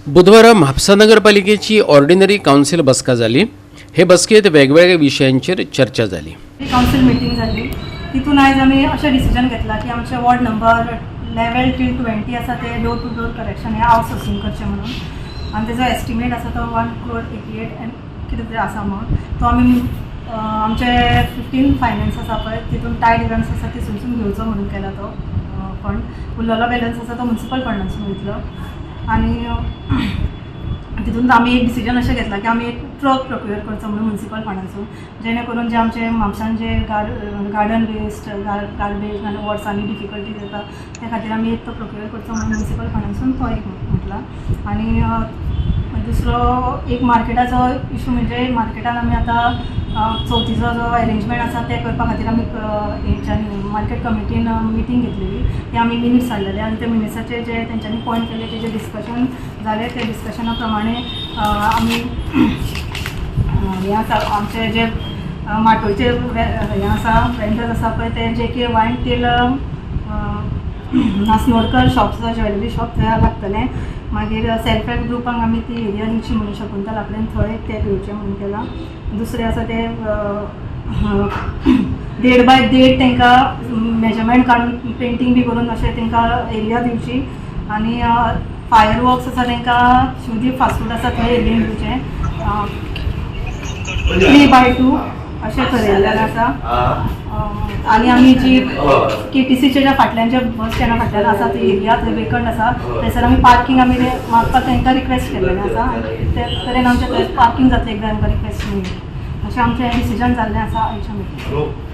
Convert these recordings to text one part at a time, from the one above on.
बुधवारा Mapusa नगरपालिकेची ordinary council बसका जाली. हे बसकेत वेगवेगळ्या विशयांचेर चर्चा जाली. कावन्सील मिटींग जाल्ली. तितून आयज आमी अशें डिसिजन घेतलां की आमचे वॉर्ड नंबर 11 टील 20 आसा ते डोर टू डोर कलेक्शन हें आउटसोर्सिंग करचें म्हणून आनी तेजो एस्टिमेट आसा तो 1 क्रोर 88 एंड कितें तरी आसा म्हणून तो आमी आमचे 15 फायनान्स आसा पळय, तितून टायड बॅलन्स आसा, तितूनसून घेवचो म्हणून केला तो फंड. उरलेलो बॅलन्स आसा तो मुन्सिपल फंडांसून वयतलो. आनी तितून आमी एक डिसिजन अशें घेतलां की आमी एक ट्रक प्रोक्युअर करचो म्हणून मुन्सिपल फंडांसून, जेणे करून जे आमचे म्हापसान जे गार्डन वेस्ट, गार्बेज नाल्यार वर्सांनी डिफिकल्टीज येता, त्या खातीर आमी एक तो प्रोक्युअर करचो म्हणून मुन्सिपल फंडांसून तो एक म्हटला. आनी दुसरो एक मार्केटाचो इशू, म्हणजे मार्केटान आमी आतां चवथीचो जो एरेंजमेंट आसा तें करपा खातीर आमी हेंच्यांनी मार्केट कमिटीन मिटींग घेतलेली. ते आमी मिनिट्स हाडलेले आनी ते मिनिट्साचे जे तेंच्यांनी पॉयंट केले, तेजे डिस्कशन जालें. ते डिस्कशना प्रमाणे आमी हें आसा, आमचे जे माटोळचे हें आसा, वेंडर्स आसा पळय, ते जे के वायन टील नासनोडकर शॉप्स, ज्वेलरी शॉप थंय लागतलें. मागीर सेल्फ हेल्प ग्रुपांक आमी ती एरिया दिवची म्हणून शकुंतला कडेन थंय ते घेवचें म्हणून केलां. दुसरें आसा ते 1.5 बाय 1.5 तांकां मेजरमेंट काडून पेंटींग बी करून अशें तांकां एरिया दिवची. आनी फायर वर्क्स आसा तांकां शिवदीप फास्ट फूड आसा थंय एरियेन दिवचें, 3 बाय 2 अशें थरयल्लें आसा. आनी आमी जी केटीसीच्या ज्या फाटल्यान, ज्या बस स्टँडा फाटल्यान आसा ती एरिया, थंय वेकंट आसा, थंयसर आमी पार्कींग आमी ते मागपाक तांकां रिक्वेस्ट केल्लेलें आसा आनी ते तरेन आमचें थंय पार्कींग जातलें एकदां आमकां रिक्वेस्ट मेळ्ळी. अशें आमचें डिसिजन जाल्लें आसा आयच्या मिटींग.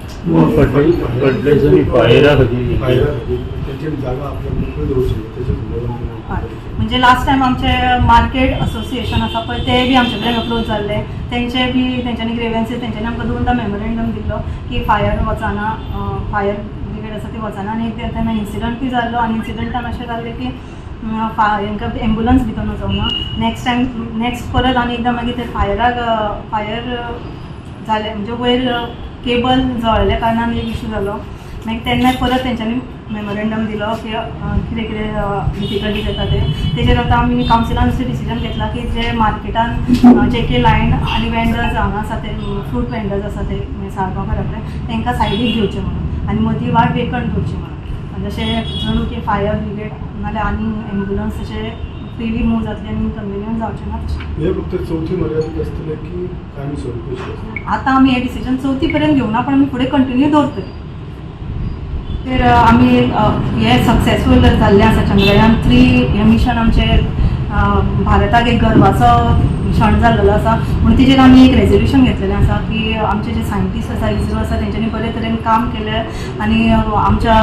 फर्टिलायझर आणि फायरा खातीर. फायरा खातीर तेंची जागा आपल्याक मोकळी दवरची, तेचे संदर्भात. हय, म्हणजे लास्ट टायम आमचे मार्केट असोसिएशन आसा पळय, ते बी आमचे कडेन अप्रोच जाल्ले. तेंचे बी तेंच्यांनी ग्रेवन्सीस, तेंच्यांनी आमकां दोनदां मेमोरेंडम दिल्लो की फायर वचना, फायर ब्रिगेड आसा ती वचना. आनी एक तेन्ना इन्सिडंटूय जाल्लो आनी इन्सिडंटान अशें जाल्लें की हेंकां एम्बुलन्स भितर वचोंक ना. नेक्स्ट टायम, नेक्स्ट परत आनी एकदां मागीर ते फायराक फायर जालें, म्हणजे वयर केबल जळ्ळल्या कारणान एक इशू जालो. मागीर तेन्ना परत तेंच्यांनी मेमोरेंडम दिलो की कितें कितें डिफिकल्टीज येता ते. तेजेर आतां आमी कावन्सिलान अशें डिसिजन घेतलां की जे मार्केटान जे के लायन आनी वेंडर्स हांगा आसा, ते फ्रूट वेंडर्स आसा, ते साळगांवकारा कडेन तांकां सायडीक घेवचे म्हणून आनी मदीं वाट वेकंट दवरची म्हणून, जशें जणू की फायर ब्रिगेड नाल्यार आनी एम्बुलन्स अशें फ्रिली मूव जातली आनी इनकन्विनियंट जावचें ना तशें. हे फक्त चवथी मर्यादीत आसतले की कायम स्वरुपी आसतले? आतां आमी हें डिसिजन चवथी पर्यंत घेवना, पण आमी फुडें कंटिन्यू दवरतले. तर आमी हे सक्सेसफूल जाल्लें आसा चंद्रयान 3 हें मिशन. आमचें भारताक एक गर्वाचो क्षण जाल्लो आसा म्हणून तेजेर आमी एक रेजोल्युशन घेतलेलें आसा की आमचे जे सायंटिस्ट आसा, इस्रो आसा, तेंच्यांनी बरे तरेन काम केलें आनी आमच्या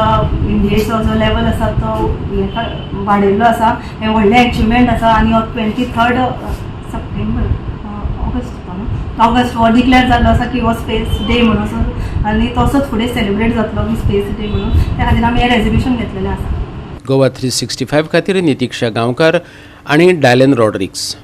इंडियेचो जो लेवल आसा तो हें वाडयल्लो आसा. हें व्हडलें एचिवमेंट आसा. आनी हो 23 सप्टेंबर, ऑगस्ट न्हू, ऑगस्ट हो डिक्लेअर जाल्लो आसा की हो स्पेस डे म्हणून असो आनी तसोच फुडें सेलिब्रेट जातलो की स्पेस डे म्हणून. त्या खातीर आमी हें रेजोल्युशन घेतलेलें आसा. गोवा 365 खातीर नितीक्षा गांवकार आणि डायलन रॉड्रिक्स.